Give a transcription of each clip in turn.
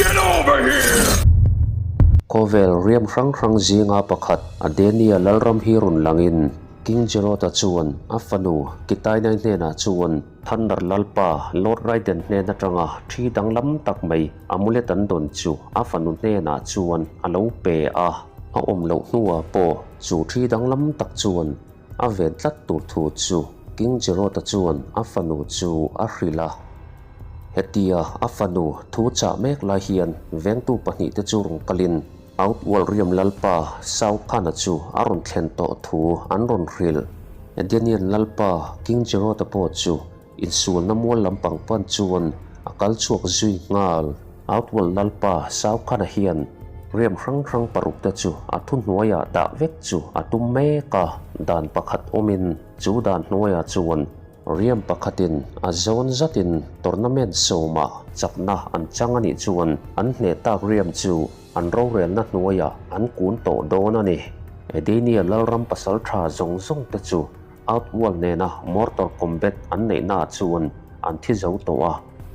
Get over here! Khawvel riam hrang hrang zinga pakhat Adenia Lalram hi rawn langin King Jerod-a chuan a fanu Kitainai hnenah chuan Thunder Lalpa Lord Raiden hnen atanga thi danglam tak mai amulet an dawn chu a fanu hnenah chuan a lo pe a. A awm loh hnuah pawh chu thi danglam tak chuan a ven tlat tur thu chu King Jerod-a chuan a fanu chu a hrilh a. Hetia a fanu thu chah mek lai hian vengtu pahnihte chu rawn kalin Outworld riam lalpa Shao Kahn-a chu a rawn thlen tawh thu an rawn hrilh. Edenian lalpa King Jerod-a pawh chu insualna mual lampang pan chuan a kal chhuak zui nghal. Outworld lalpa Shao Kahn-a hian riam hrang hrang parukte chu a thuhnuaiah dah vek chu a tum mek a, dan pakhat awmin chu dan hnuaiah chuan Riam pakhatin a zawn zatin tournament sawmah chakna an chang a nih chuan an hneh tak riam chu an rorelna hnuaiah an kun tawh dawn a ni. Edenia Lalram pasal tha zawng zawng te chu Outworld nena Mortal Kombat an neihnaah chuan an thi zo tawh a,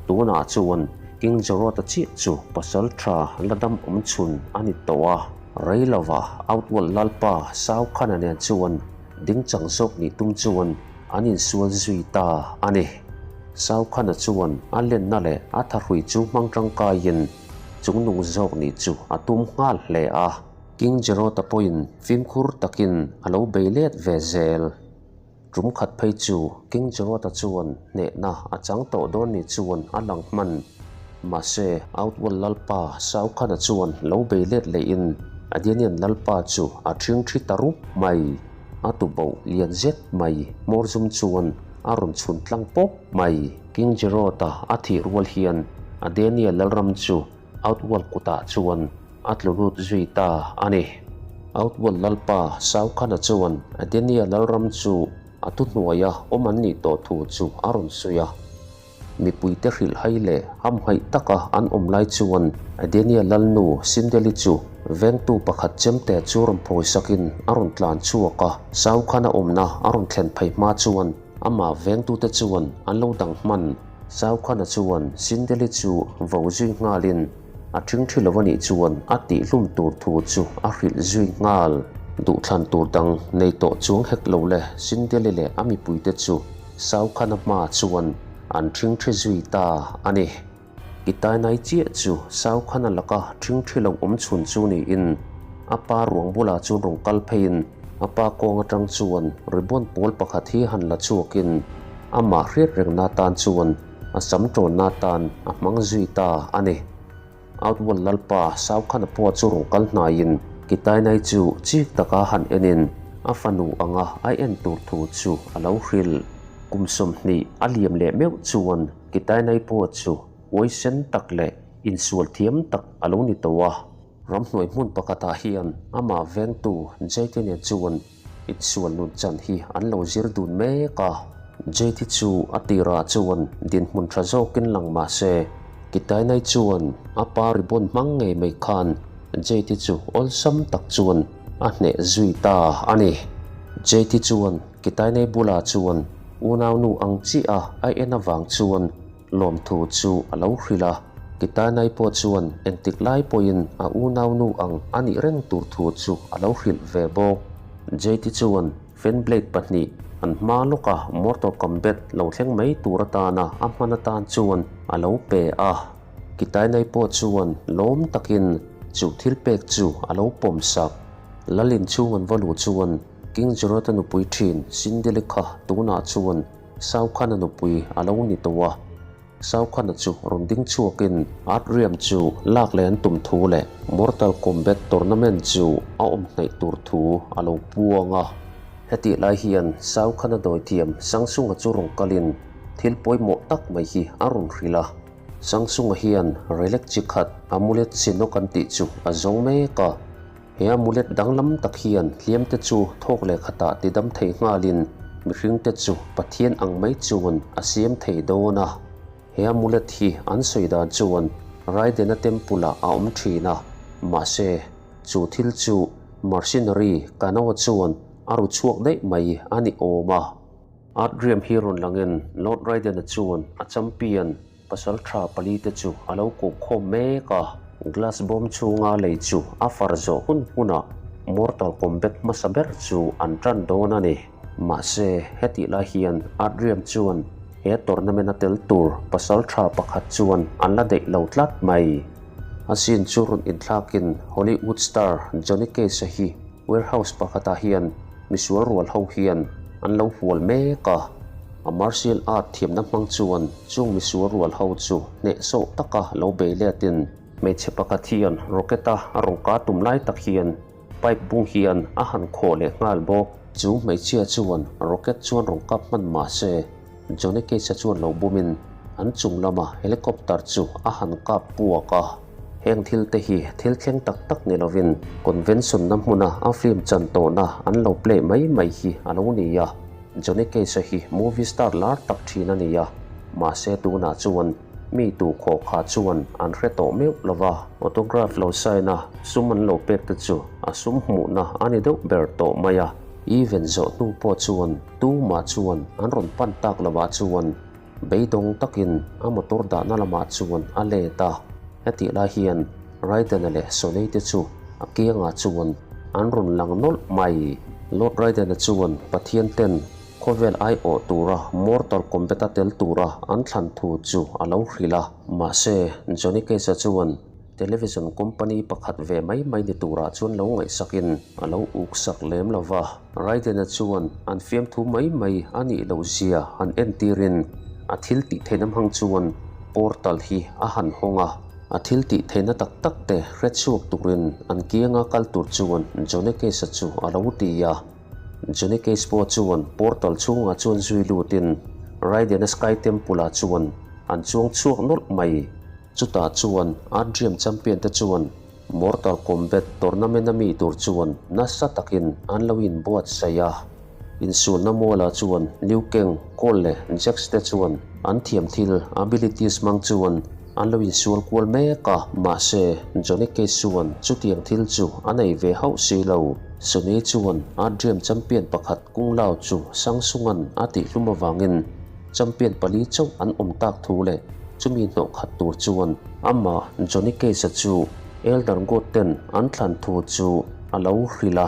tunah chuan King Jarod-a chiah chu pasal tha la dam awm chhun a ni tawh a. Rei lova Outworld Lalpa Shao Kahn-a nen chuan dingchang zawk nih tum chuan an insual zui ta a ni. Saukhana chuan a lenna leh a thahrui chu hmang tangkaiin chungnung zawk nih chu a tum nghal hle a. King Jerod-a pawhin fimkhur takin a lo bei let ve zel. Tum khat phei chu King Jerod-a chuan hnehna a chang tawh dawn ni chuan a lang hman. Mahse, Outworld Lalpa Saukhana chuan lo bei let lehin Adenian Lalpa chu a ṭhingṭhi ta rup mai. A tuboh lian zet mai hmawr zum chuan a rawn chhun tlang pawp mai. King Jerod-a a thih rual hian Adenia Lalram chu Outworld kutah chuan a tlu lut zui ta a ni. Outworld Lalpa Saukhana chuan Adenia Lalram chu a thuhnuaia awm an nih tawh thu chu a rawn sawi a. Mipuite hrilhhai leh hamhaih taka an awm lai chuan Adenia Lalnu Sindeli chu vengtu pakhat chemte chu rawn phawisakin a rawn tlan chhuak a, Saukhana awmna a rawn thlen phei hma chuan amah vengtute chuan an lo dang hman. Saukhana chuan Sindeli chu vo zui nghalin a ṭhingṭhi lo a nih chuan a tihhlum tur thu chu a hrilh zui nghal. Duhthlan tur dang nei tawh chuang hek lo le Sindeli leh a mipuite chu Saukhana hma chuan an ṭhingṭhi zui ta a ni. Kitainai chiah chu Saukhana laka ṭhingṭhi lo awm chhun chu niin a pa ruang bulah chuan rawn kal pheiin a pa kawng aṭang chuan ribbon pawl pakhat hi han la chhuakin amah hriat rengna tan chuan a sam ṭawnna tan a hmang zui ta a ni. Outworld Lalpa Saukhana pawh chu rawn kal hnaiin Kitainai chu chik taka han enin a fanu anga a en tur thu chu a lo hrilh. Kum 20 a liam leh meuh chuan Kitainai pawh chu uaisen tak leh insual thiam tak a lo ni tawh a. Ramhnuai hmun pakhatah hian amah vengtu Jayte nen chuan insual nun chan hi an lo zir dun mek a. Jade chu a tirah chuan dinhmun tha zawkin lang mah se, Kitainai chuan a pa ribbon hmang ngei mai khan Jade chu awlsam tak chuan a hneh zui ta a ni. Jade chuan Kitainai bulah chuan unaunu ang chiah a en avang chuan Lawmthu chu a lo hrilh a, Kitanai pawh chuan engtik lai pawhin a unaunu ang a nih reng tur thu chu a lo hrilh ve bawk. JT chuan fan blade pahnih an hma lawka Mortal Kombat lo thleng mai tur atana a hman atan chuan a lo pe a. Kitanai pawh chuan lawm takin chu thil pek chu a lo pawm sak. Lalin chhung an va luh chuan King Jarod-a nupui thin Sindeli kha tunah chuan Saukhana nupui a lo ni tawh a, Saukhana chu rawn ding chhuakin Atrium chu lak leh an tum thu leh Mortal Kombat tournament chu a awm hnaih tur thu a lo puang a. Hetih lai hian Saukhana dawithiam Sangsunga chu rawn kalin thil pawimawh tak mai hi a rawn hrilh a. Sangsunga hian relic chi khat amulet Sinok an tih chu a zawng mek a. He amulet danglam tak hian hliamte chu thawk leh khatah tidam thei nghalin mihringte chu Pathian ang mai chuan a siam thei dawn a. He amulet hi an sawi dan chuan Raidena Temple-ah a awm thin a, mahse, chu thil chu mercenary Kano chuan a ru chhuak daih mai a ni awm a. Art Riam hi rawn langin Lord Raidena chuan a champion. Pasalṭha palite chu a lo kuh khawm mek a, glass bawm chhunga lei chu a far zawh hun hunah Mortal Kombat hmasa ber chu an ṭan dawn a ni. Mahse, hetih lai hian Adrian chuan he tournament a tel tur pasalṭha pakhat chuan an la deih lo tlat mai. A scene chu rawn inthlakin Hollywood star Johnny Cage-a hi warehouse pakhatah hian misual rual ho hian an lo hual mek a. A martial art thiamna hmang chuan chung misual rual ho chu hnehsawh taka lo bei letin hmeichhe pakhat hian rocket-a a rawn kah tum lai tak hian pipe bung hian a han khawh leh nghal bawk. Chu hmeichhia chuan rocket chuan rawn kap hman mah se Johnny Cage-a chuan lo bumin an chung lama helicopter chu a han kap puak a. Heng thil te hi thil thleng tak tak ni lovin convention na hmuna a film chan tawhna an lo play mai mai hi a lo ni a. Johnny Cage-a hi movie star lar tak thin a ni a, mahse tunah chuan mi tu khawh kha chuan an hre tawh meuh lo va. Autograph lo sign a, sum an lo pek te chu a sum hmuhna a ni deuh ber tawh mai a. Event zawh hnu pawh chuan tumah chuan an rawn pan tak lovah chuan beidawng takin a motor dahna lamah chuan a let a. Hetih lai hian Raiden-a leh Sonny te chu a kiangah chuan an rawn lang nawlh mai. Lord Raiden-a chuan Pathian ten khawvel aiawh tura Mortal Kombat-a tel tura an thlan thu chu a lo hrilh a. Mahse, Johnny Cage-a chuan television company pakhat ve mai mai ni turah chuan lo ngaihsakin a lo uksak lem lo va. Raiden-a chuan an fiamthu mai mai a nih loh zia han entirin a thil tih theihna hmang chuan portal hi a han hawng a. A thil tih theihna tak tak te hre chhuak turin an kianga kal tur chuan Johnny Cage-a chu a lo ti a. Johnny Cage pawh chuan portal chhungah chuan zui lutin Raiden-a Sky Temple-ah chuan an chuang chhuak nawlh mai. Chutah chuan Adrian champion te chuan Mortal Kombat tournament a mi tur chuan nasa takin an lo inbuatsaih a. Insualna mualah chuan Liu Kang, Cole leh Jax te chuan an thiam thil, abilities, hmang chuan an lo insual kual mek a. Mahse, Johnny Cage chuan chutiang thil chu a nei ve hauh si lo. Sonny chuan Adrian champion pakhat Kung Lao chu Samsung-a'n a tihhlum avangin champion pali chauh an awm tak thu leh chumi hnawh khat tur chuan amah Johnny Cage-a chu Elder God ten an thlan thu chu a lo hrilh a.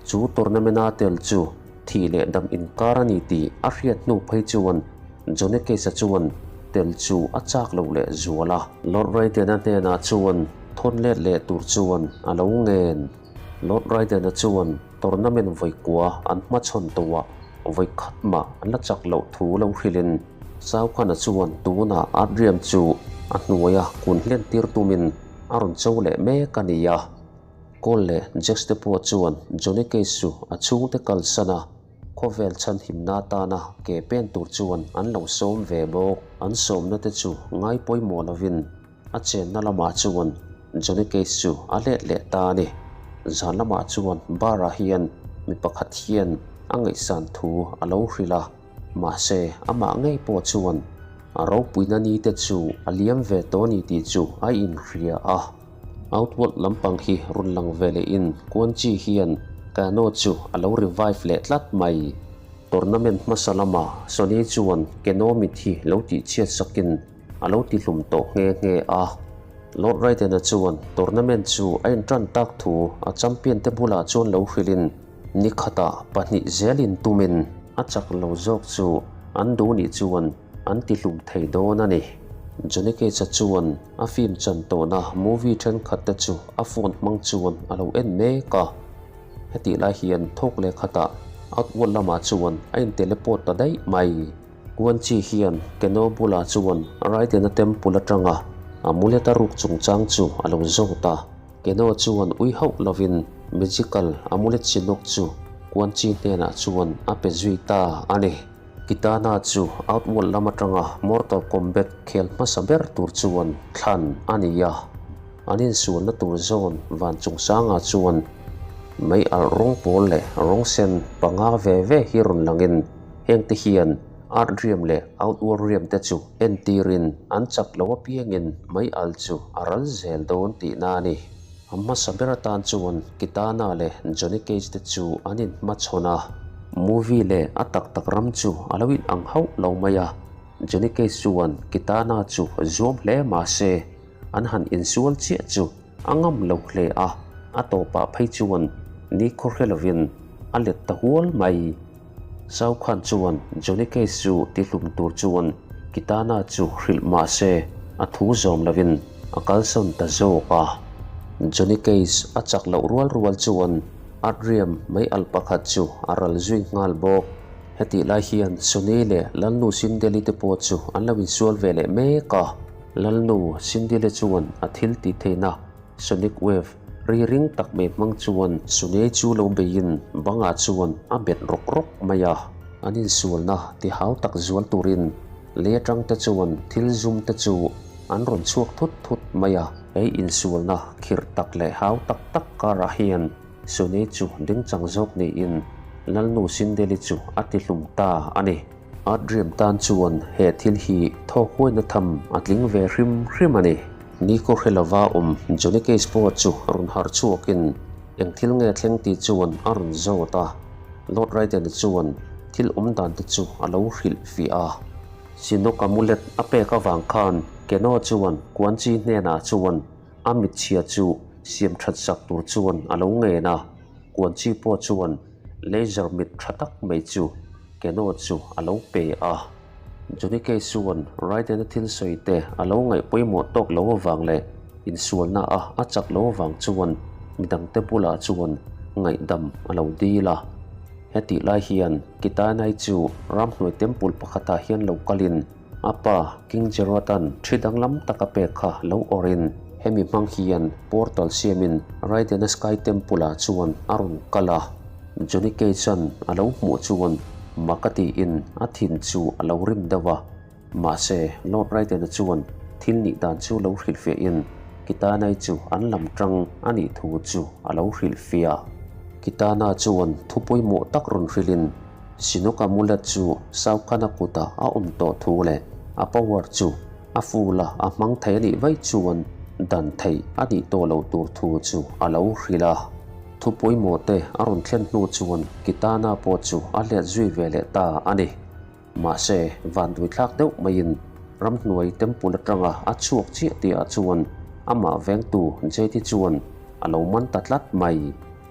Chu tournament-a tel chu thih leh dam inkar a ni tih a hriat hnu phei chuan Johnny Cage-a chuan tel chu a chak lo leh zual a. Lord Raiden-a hnenah chuan thawn let leh tur chuan a lo ngen. Lord Raiden-a chuan tournament vawikua an hmachhawn tawhah vawikhat mah an la chak loh thu lo hrilhin Shao Kahn-a chuan tunah Adrian chu a hnuaia kun hlen tir tumin a rawn cho leh mek a ni a. Cole leh Jax te pawh chuan Johnny Cage chu a chhungte kalsan a, khawvel chhanhimna atana ke pen tur chuan an lo sawm ve bawk. An sawmna te chu ngai pawimawh lovin a chenna lamah chuan Johnny Cage chu a let leh ta a ni. Zan lamah chuan bar-ah hian mi pakhat hian a ngaihsan thu a lo hrilh a, mahse amah ngei pawh chuan a ropuina ni te chu a liam ve tawh a ni tih chu a inhria a. Outworld lampang hi rawn lang ve lehin Quan Chi hian Kano chu a lo revive leh tlat mai. Tournament hmasa lamah Sonny chuan Kano mit hi lo tihchhiat sakin a lo tihlum tawh nghe nghe a. Lord Raiden-a chuan tournament chu a intan tak thu a champion te bulah chuan lo hrilhin ni khatah pahnih zelin tumin a chak lo zawk chu an duh nih chuan an tihlum thei dawn a ni. Johnny Cage-a chuan a film chan tawhna movie thenkhat te chu a phone hmang chuan a lo en mek a. Hetih lai hian thawk leh khatah Outworld lamah chuan a in teleport ta daih mai. Quan Chi hian Keno bulah chuan Raiden-a temple atanga amulet a ruk chungchang chu a lo zawt a. Keno chuan ui hauh lovin magical amulet Shinnok chu Quan Chi hnenah chuan a pe zui ta a ni. Kitana chu Outworld lam atanga Mortal Kombat khel hmasa ber tur chuan thlan a ni a. An insualna tur zawn van chungchangah chuan mei alh rawng pawl leh rawng sen panga ve ve hi rawn langin hengte hian Earth Realm leh Outworld Realm te chu entirin an chak lo apiangin mei alh chu a ral zel dawn tihna a ni. A hmasa ber atan chuan Kitana leh Johnny Cage te chu an inhmachhawn a, movie leh a tak tak ram chu a lo inang hauh lo mai a. Johnny Cage chuan Kitana chu zuam hle mah se an han insual chiah chu a ngam lo hle a, a tawpah phei chuan nikhaw hre lovin a let ta hual mai. Shao Kahn chuan Johnny Cage chu tihlum tur chuan Kitana chu hrilh mah se a thu zawm lovin a kalsawn ta zawk a. Johnny Cage a chak loh rual rual chuan Adriam mei alh pakhat chu a ral zui nghal bawk. Hetih lai hian Sunny leh Lalnu Sindeli te pawh chu an lo insual ve leh mek a. Lalnu Sindile chuan a thil tih theihna Sonic Wave ri ring tak mai hmang chuan Sunny chu lo beiin bangah chuan a bet rawk rawk mai a. An insualna ti hau tak zual turin lei atang te chuan thil zum te chu an rawn chhuak thut thut mai a. He insualna khirh tak leh hau tak tak karah hian Sunny chu dingchang zawk niin Lalnu Sindeli chu a tihlum ta a ni. Adrian tan chuan he thil hi thawk huaina tham a tling ve hrim hrim a ni. Nico hre lova awm Johnny Cage pawh chu rawn harh chhuakin eng thil nge thleng tih chuan a rawn zawt a. Lord Raiden-a chuan thil awm dan te chu a lo hrilh fiah a. Chinook amulet a pek avang khan Keno chuan Quan Chi hnenah chuan a mitchhia chu siam that sak tur chuan a lo ngen a. Quan Chi pawh chuan laser mit tha tak mai chu Keno chu a lo pe a. Johnny Cage chuan Raiden-a thil sawi te a lo ngaih pawimawh tawk lo avang leh insualna a a chak lo avang chuan midangte bulah chuan ngaihdam a lo dil a. Hetih lai hian Kitanai chu ramhnuai temple pakhatah hian lo kalin a pa King Jerotan thi danglam tak a pek kha lo awrhin hemi hmang hian portal siamin Raidena Sky Temple-ah chuan a rawn kal a. Johnny Cage-a'n a lo hmuh chuan mak a tiin a thin chu a lo rim deuh a. Mahse, Lord Raidena chuan thil nih dan chu lo hrilhfiahin Kitanai chu an lam tang a nih thu chu a lo hrilhfiah. Kitana chuan thu pawimawh tak rawn hrilhin Chinook amulet chu Saukhana kutah a awm tawh thu leh a power chu a full a a hmang thei a nih vaih chuan dan theih a nih tawh loh tur thu chu a lo hrilh a. Thu pawimawh te a rawn thlen hnu chuan Kitana pawh chu a let zui ve leh ta a ni. Mahse, vanduithlak deuh maiin ramhnuai temple atanga a chhuak chiah tihah chuan amah vengtu Jade chuan a lo man ta tlat mai.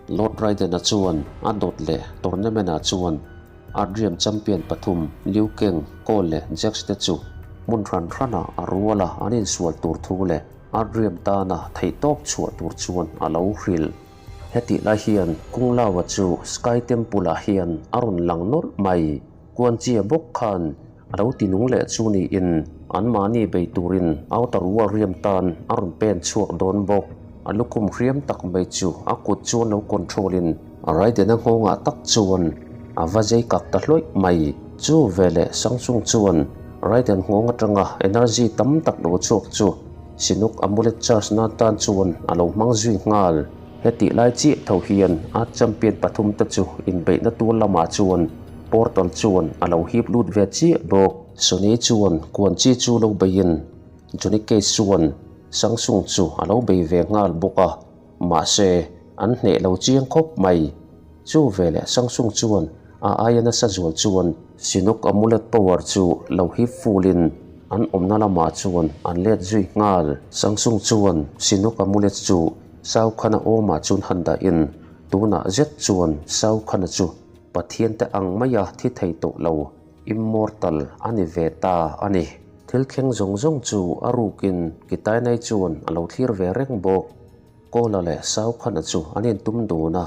Lord Raiden-a chuan a dawt leh tournament-ah chuan Adrian champion pathum Liu Kang, Cole leh Jax te chu hmun hran hranah a rual a an insual tur thu leh Adrian tana theihtawp chhuah tur chuan a lo hrilh. Hetih lai hian Kung Lao-a chu Sky Temple-ah hian a rawn lang nawlh mai. Kuanchia bawk khan a lo ti nung leh chu niin anmahni bei turin Outer World riam tan a rawn pen chhuak dawn bawk. A lukhum hriam tak mai chu a kut chuan lo control in Raiden-a nghawngah tak chuan a va zei kak ta hlawih mai. Chu veleh Samsung chuan Raiden nghawng atanga energy tam tak lo chhuak chu Chinook amulet charge nan tan chuan a lo hmang zui nghal. Hetih lai chiah tho hian a champion pathumte chu inbeihna tur lamah chuan portal chuan a lo hip lut ve chiah bawk. Sony chuan Quan Chi chu lo beiin Johnny Cage chuan Samsung chu a lo bei ve nghal bawk a, mahse an hneh lo chiang khawp mai. Chu veleh Samsung chuan a aia nasa zual chuan Chinook amulet power chu lo hip fulin an awmna lamah chuan an let zui nghal. Samsung chuan Chinook amulet chu Saukhana awmah chuan han dahin tunah zet chuan Saukhana chu Pathiante ang maia thi thei tawh lo, immortal, a ni ve ta a ni. Thil thleng zawng zawng chu a rukin Kitainai chuan a lo thlir ve reng bawk. Kawla leh Saukhana chu an intum dun a,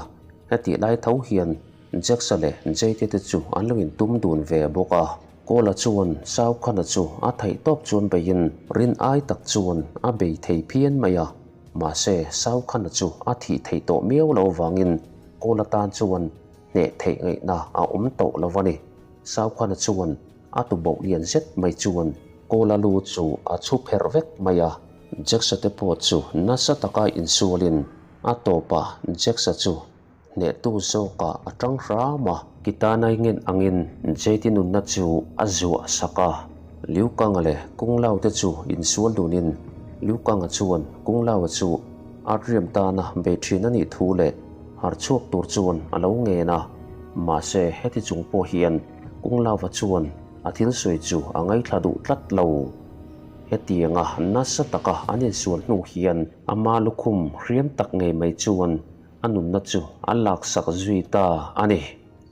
hetih lai tho hian Jacksa leh Jade te chu an lo intum dun ve bawk a. Kawla chuan Saukhana chu a theihtawp chuan beiin rin ai tak chuan a bei thei phian mai a. Mahse, Saukhana chu a thih theih tawh miau lo vangin Kawla tan chuan hneh theih ngaihna a awm tawh lo a ni. Saukhana chuan a tuboh lian zet mai chuan Kawla lu chu a chhu pherh vek mai a. Jacksa te pawh chu nasa taka insualin a tawpah Jacksa chu Hnehtu zawkah a tang hram a. Kitanai ngen angin Jade nunna chu a zuah sak a. Liu Kanga leh Kung Lao te chu insual dunin Liu Kanga chuan Kung Lao-a chu Adriam tana bei thin a nih thu leh harchhuak tur chuan a lo ngen a. Mahse heti chung pawh hian Kung Lao-a chuan. a thil sawi chu a ngaithla duh tlat lo. Hetianga nasa taka an insual hnu hian ama lukhum hriam tak ngei mai chuan a nunna chu a laksak zui ta a ni.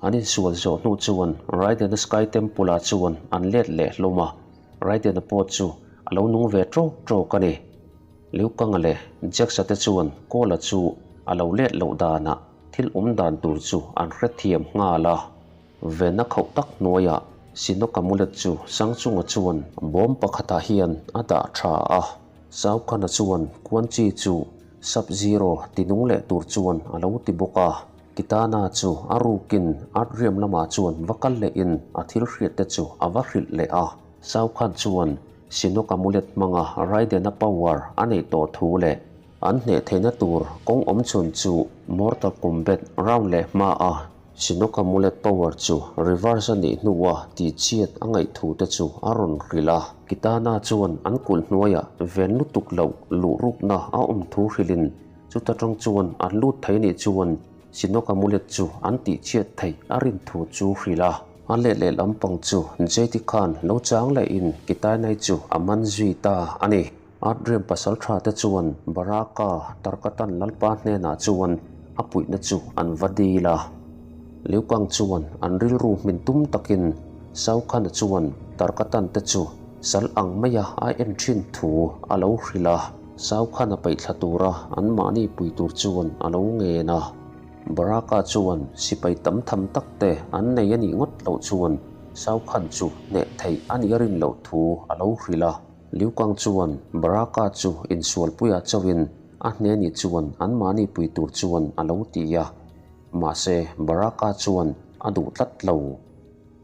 An insual zawh hnu chuan Raidena Sky Temple-ah chuan an let leh hlawm a, Raidena pawh chu a lo nung ve ṭawk ṭawk a ni. Liu Kanga leh Jax-a te chuan Kawla chu a lo let loh danah thil awm dan tur chu an hrethiam nghal a. Vena khauh tak hnuaiah Sinoka mulet chu Sangchunga chuan bawm pakhatah hian a dah tha a. Saukhana chuan Quan Chi chu Sub-Zero tinung leh tur chuan a lo ti bawk a. Kitana chu a rukin Artrium lamah chuan va kal lehin a thil hriat te chu a va hrilh leh a. Saukhan chuan Sinoka mulet hmanga Raidena power a neih tawh thu leh an hneh theihna tur kawng awm chhun chu Mortal Kombat round leh hma a Sinoka mulet power chu reverse a nih hnua tihchhiat a ngaih thu te chu a rawn hrilh a. Kitana chuan an kulh hnuaiah ven lutuk loh luh rukna a awm thu hrilhin chuta tang chuan an lut thei nih chuan Sinoka mulet chu an tihchhiat theih a rin thu chu hrilh a. A let leh lampang chu JT khan lo chang lehin Kitainai chu a man zui ta a ni. Adrian pasal tha te chuan Baraka Tarkatan Lalpa hnenah chuan a puihna chu an va dil a. Liu Kang chuan an rilru hmin tum takin Shao Kahn-a chuan Tarkatan te chu sal ang maia a en thin thu a lo hrilh a. Shao Kahn-a paihthla tura anmahni pui tur chuan a lo ngen a. Baraka chuan sipai tam tham tak te an nei a nih ngawt loh chuan Shao Kahn chu hneh theih a nih a rin loh thu a lo hrilh a. Liu Kang chuan Baraka chu insualpuiah chauhin a hneni chuan anmahni pui tur chuan a lo ti a, mahse Baraka chuan a duh tlat lo.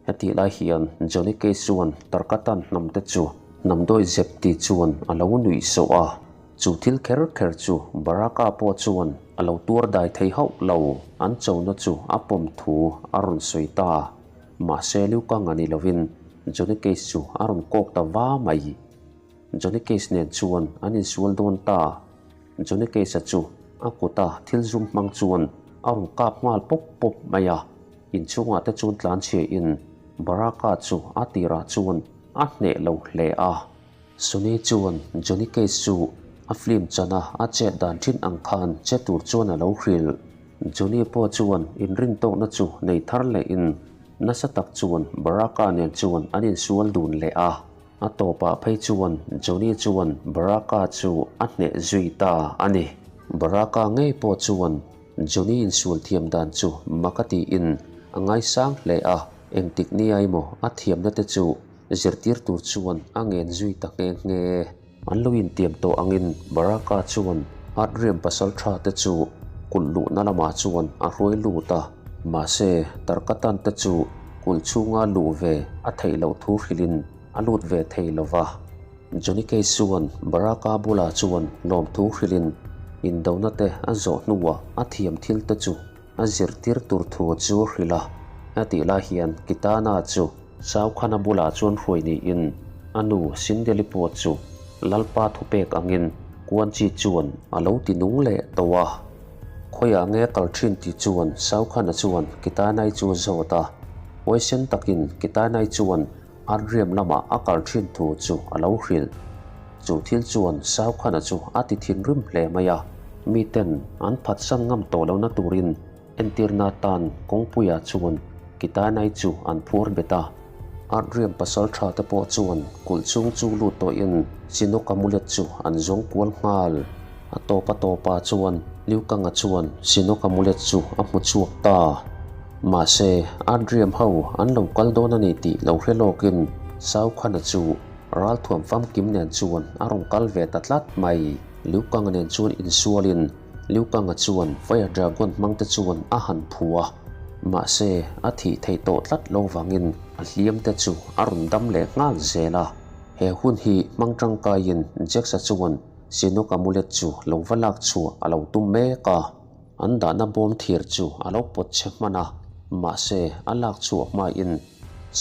Hetih lai hian Johnny Cage chuan Tarkatan hnamte chu hnamdawi zep ti chuan a lo nuih sawh a, chu thil kher kher chu Baraka pawh chuan a lo tuar dai thei hauh lo, an chona chu a pawm thu a rawn sawi ta. Mahse Liu Kang a ni lovin Johnny Cage chu a rawn kawk ta va mai. Johnny Cage nen chuan an insual dawn ta. Johnny Cage-a chu a kuta thil zum hmang chuan a rawn kap nghal pawp pawp mai a. Inchhungah te chuan tlanchhia in Baraka chu a tirah chuan a hneh lo hle a. Sunny chuan Johnny Cage chu a film chana a chet dan thin ang khan che tur chuan a lo hrilh. Johnny pawh chuan inrintawkna chu nei thar lehin nasa tak chuan Baraka nen chuan an insual dun leh a. A tawpah phei chuan Johnny chuan Baraka chu a hneh zui ta a ni. Baraka ngei pawh chuan Johnny insual thiam dan chu mak a tiin a ngaisang hle a, engtik nia emaw a thiamna te chu Zirtir tur chuan a ngen zui ta nghe nghe. An lo intiam tawh angin Baraka chuan Adrian pasal tha te chu kulh luhna lamah chuan a hruai lut a, mahse Tarkatan te chu kulh chhunga luh ve a theih loh thu hrilhin a lut ve thei lo va. Johnny Cage chuan Baraka bulah chuan lawmthu hrilhin indona te a zawh hnuah a thiam thil te chu A zirtir tur thu chu hrilh a, a tih lai hian Kitana chu Saukhana bulah chuan hruai niin a nu Sindeli pawh chu Lalpa thupek angin Quan Chi chuan a lo ti nung leh tawh a. Khawiah nge kal thin tih chuan Saukhana chuan Kitanai chu a zawt a, huaisen takin Kitanai chuan Adriam lamah a kal thin thu chu a lo hrilh. Chu thil chuan Saukhana chu a ti thinrim hle mai a, miten an phatsan ngam tawh lohna turin entirna atan kawngpuiah chuan Kitanai chu an phuar bet a. Adriam pasal tha te pawh chuan kulh chung chu lut tawhin Chinook amulet chu an zawng kual nghal. A tawp a tawpah chuan Liu Kanga chuan Chinook amulet chu a hmu chhuak ta. Mahse, Adriam ho an lo kal dawn a ni tih lo hre lawkin Saukhana chu ralthuam famkim nen chuan a rawn kal ve ta tlat mai. Liu Kanga nen chuan insualin Liu Kanga chuan Fire Dragon hmangte chuan a han phu a. Mahse, a thih theih tawh tlat lo vangin a hliamte chu a rawn dam leh nghal zel a. He hun hi hmang tangkaiin Jax-a chuan Chinook amulet chu lo va lak chhuah a lo tum mek a. An dahna bawm thir chu a lo pawt chhe hman a, mahse a lak chhuah hmain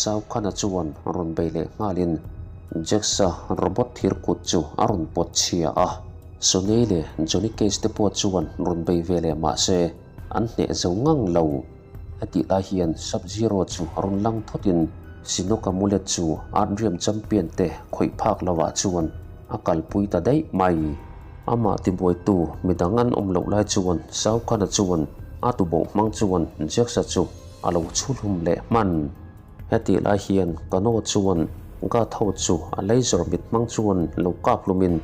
Saukhana chuan rawn bei leh nghalin Jax-a robot thir kut chu a rawn pawt chhia a. Sonny leh Johnny Cage te pawh chuan rawn bei ve leh mahse an hneh zo ngang lo. Hetih lai hian Sub-Zero chu rawn lang thutin. Shinnok amulet chu Earthrealm champion te khawih phak lovah chuan a kalpui ta daih mai. Amah tibuaitu midang an awm loh lai chuan Shao Kahn-a chuan a tuboh hmang chuan Jax-a chu a lo chhuhlum leh hman. Hetih lai hian Kano chuan Guard ho chu a laser mit hmang chuan lo kap hlumin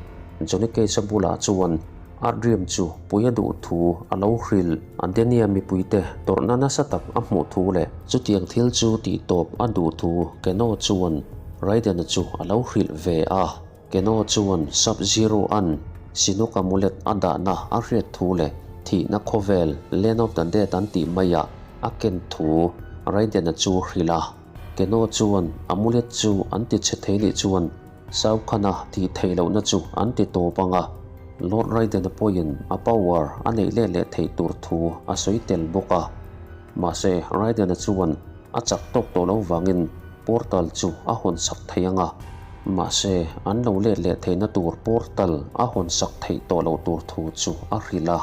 Johnny Cage-a bulah chuan Earthrealm chu pui a duh thu a lo hrilh. Adenia mipuite tawrhna nasa tak a hmuh thu leh chutiang thil chu tih tawp a duh thu Kano chuan Raiden-a chu a lo hrilh ve a. Keno chuan Sub-Zero-a'n Shinnok amulet a dahna a hriat thu leh thihna khawvel Land of the Dead an tih maiah a ken thu Raiden-a chu hrilh a. Keno chuan amulet chu an ti chhe thei nih chuan Shao Kahn-a tih theih lohna chu an ti tawp ang a, Lord Raiden-a pawhin a power a neih let leh theih tur thu a sawi tel bawk a. Mahse, Raiden-a chuan a chak tawk tawh lo vangin portal chu a hawn sak thei ang a, mahse an lo let leh theihna tur portal a hawn sak theih tawh loh tur thu chu a hrilh a.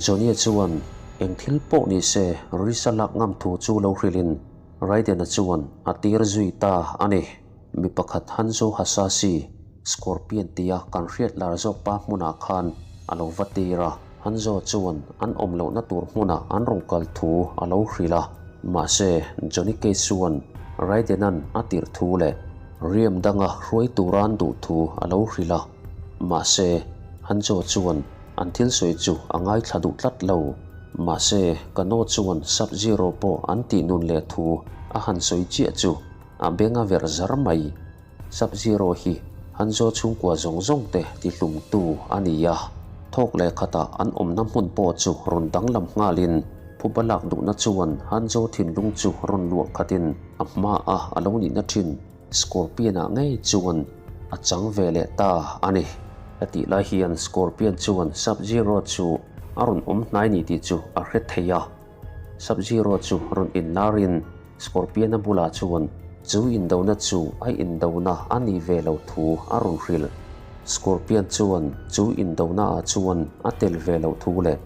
Johnny-a chuan eng thil pawh ni se Risa lak ngam thu chu lo hrilhin Raiden-a chuan a tir zui ta a ni. Mi pakhat Hanzo Hasashi, Scorpion tia kan hriat lar zawk pa hmunah khan a lo va tir a. Hanzo chuan an awm lohna tur hmunah an rawn kal thu a lo hrilh a, mahse Johnny Cage chuan Raiden-a'n a tirh thu leh riam danga hruai tura an duh thu a lo hrilh a, mahse Hanzo chuan an thil sawi chu a ngaithla duh tlat lo. Mahse Kano chuan Sub-Zero pawh an tih nun leh thu a han sawi chiah chu a beng a verh zar mai. Sub-Zero hi Hanzo chhungkua zawng zawng te tihlumtu a ni a, thawk leh khatah an awmna hmun pawh chu rawn danglam nghalin phuba lak duhna chuan Hanzo thinlung chu rawn luah khatin a hmaah a lo nihna thin Scorpion-ah ngei chuan a chang ve leh ta a ni. Hetih lai hian Scorpion chuan Sub-Zero chu a rawn awm hnai ni tih chu a hre thei a. Sub-Zero chu rawn inlarin Scorpion-a bulah chuan chu indona chu a indona a nih ve lo thu a rawn hrilh. Scorpion chuan chu indona-ah chuan a tel ve loh thu leh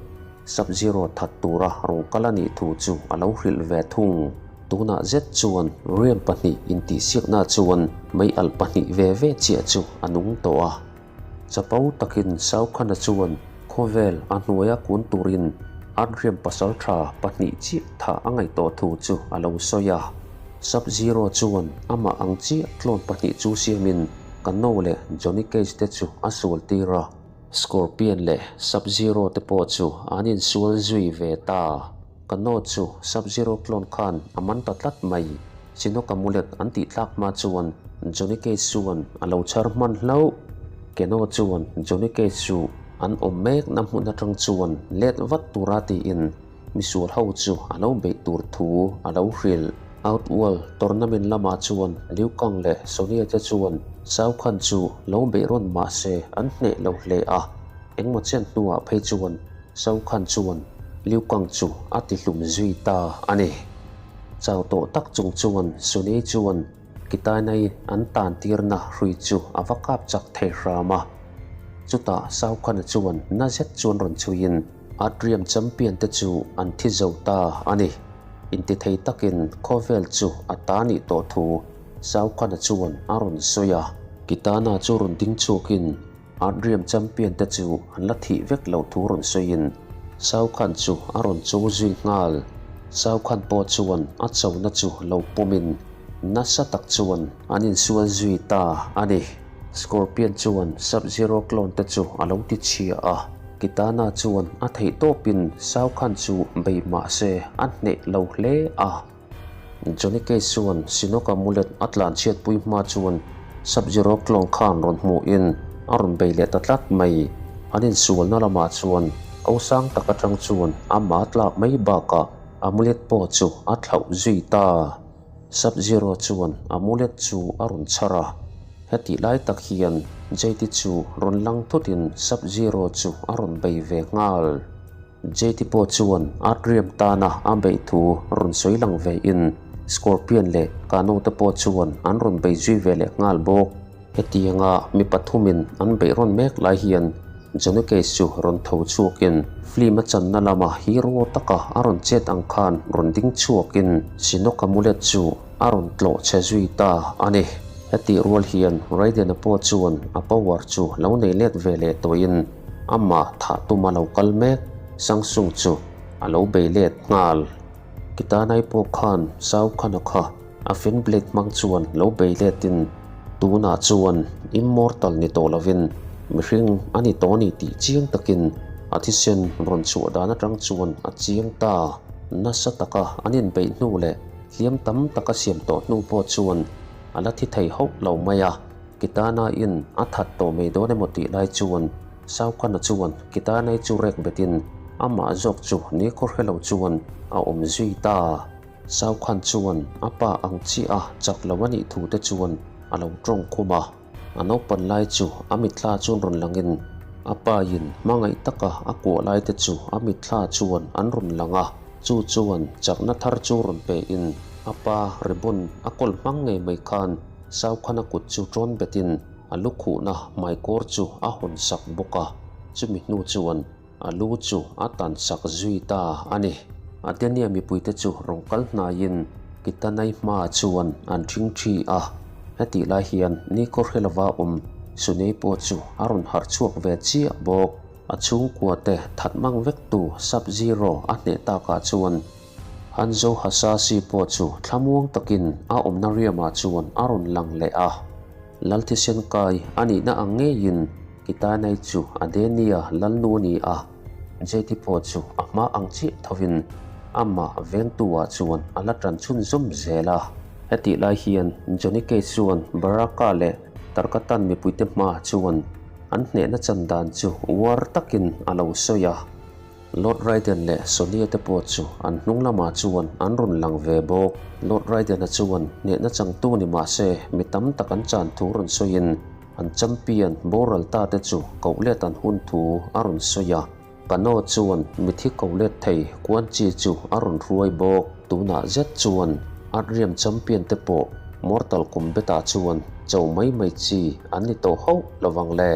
Sub-Zero that tura rawn kal a nih thu chu a lo hrilh ve thung. Tunah zet chuan riam pahnih intihsiakna chuan meialh pahnih ve ve chiah chu a nung tawh a. Chapo takin Saukhana chuan khawvel a hnuaia kun turin Adrian pasaltha pahnih chiah thah a ngaih tawh thu chu a lo sawi a. Sub-Zero chuan amah ang chiah tlawn pahnih chu siamin Kano leh Johnny Cage te chu a sual tir a. Scorpion leh Sub-Zero te pawh chu an insual zui ve ta. Kano chu Sub-Zero clone khan a man ta tlat mai. Chinook amulet an tih tlak hma chuan Johnny Cage chuan a lo chhar hman hlauh. Keno chuan Johnny Cage chu an awm mekna hmun atang chuan let vat tura tiin misual ho chu a lo beih tur thu a lo hrilh. Outworld tournament lamah chuan Liu Kang leh Sonya te chuan Shao Kahn chu lo beih rawn mah se an hneh lo hle a, engmaw chen hnuah phei chuan Shao Kahn chuan Liu Kang chu a tihlum zui ta a ni. Chau tawh tak chung chuan Sunny chuan Kitainai an tan tirna hrui chu a va kap chak thei hram a. Chutah Saukhana chuan na zet chuan rawn chhuiin Adriam champion te chu an thi zo ta a ni. Intithei takin khawvel chu a ta nih tawh thu Saukhana chuan a rawn sawi a. Kitana chu rawn ding chhuakin Adriam champion te chu an la thih vek loh thu rawn sawiin Shao Kahn chu a rawn cho zui nghal. Shao Kahn pawh chuan a chona chu lo pawmin nasa tak chuan an insual zui ta a ni. Scorpion chuan Sub-Zero clone te chu a lo ti chhia a, Kitana chuan a theih tawpin Shao Kahn chu bei mah se a hneh lo hle a. Johnny Cage chuan Shinnok amulet a tlan chhiatpui hma chuan Sub-Zero clone khan rawn hmuhin a rawn bei leh ta tlat mai. An insualna lamah chuan ko sang tak atang chuan ama tlak mai bakah amulet pawh chu a thlauh zui ta. Sub-Zero chuan amulet chu a rawn chhar a, hetih lai tak hian Jade chu rawn lang thutin Sub-Zero chu a rawn bei ve nghal. JT pawh chuan Adriam tana a beih thu rawn sawi lang ve in Scorpion leh Kano te pawh chuan an rawn bei zui ve leh nghal bawk. Hetianga mi pathumin an beih rawn mek lai hian Johnny Cage chu rawn tho chhuakin film a channa lama hero taka a rawn chet ang khan rawn ding chhuakin Shinnok amulet chu. a rawn tlawh chhe zui ta a ni. Hetih rual hian Raiden-a pawh chuan a power chu lo nei let ve leh tawhin amah thah tuma lo kal mek Shang Tsung chu a lo bei let nghal. Kitanai pawh khan Shao Kahn-a kha a fin blade hmang chuan lo bei letin tunah chuan immortal ni tawh lovin mihring a ni tawh a ni tih chiang takin a thisen rawn chhuah dan atang chuan a chiang ta. Nasa taka an inbeih hnu leh hliam tam taka siam tawh hnu pawh chuan a la thi thei hauh lo mai a, Kitana-in a that tawh mai dawn emaw tih lai chuan Saukana chuan Kitanai chu rek betin amah zawk chu ni khaw hre lo chuan a awm zui ta. Saukhan chuan a pa ang chiah a chak lo a nih thu te chuan a lo tawng khum a. A naupan lai chu a mitthla chuan rawn langin a pain hmangaih taka a kuah lai te chu a mitthla chuan an rawn lang a, chu chuan chakna thar chu rawn pein a pa ribbon a kawl hmang ngei mai khan Saukhana kut chu tawn betin a lukhuhna hmaikawr chu a hawn sak bawk a, chumi hnu chuan A lu chu a tan sak zui ta a ni. Adenia mipuite chu rawn kal hnaiin Kitanai hmaah chuan an ṭhing ṭhi a. Hetih lai hian Niko Hrelova awm Sunei pawh chu a rawn harh chhuak ve chiah bawk. A chhungkuate that mang vektu Sub-Zero a hneh takah chuan Hanzo Hasashi pawh chu thlamuang takin a awmna riamah chuan a rawn lang leh a. Lalthisen kai a nihna ang ngeiin Kitanai chu Adenia lalnu a ni a, Jeti pawh chu a hma ang chiah thovin amah vengtu-ah chuan a la tan chhunzawm zel a. Hetih lai hian Johnny Cage chuan Baraka leh Tarkatan mipuite hmaah chuan an hnehna chan dan chu uar takin a lo sawi a. Lord Raiden leh Sonya te pawh chu an hnung lamah chuan an rawn lang ve bawk. Lord Raiden-a chuan hnehna changtu ni mah se mi tam tak an chan thu rawn sawiin an champion boral ta te chu koh let an hun thu a rawn sawi a. Kano chuan mithi koh let thei Quan Chi chu a rawn hruai bawk. Tunah zet chuan Earthrealm champion te pawh Mortal Kombat-ah chuan cho mai mai chi an ni tawh hauh lovang le.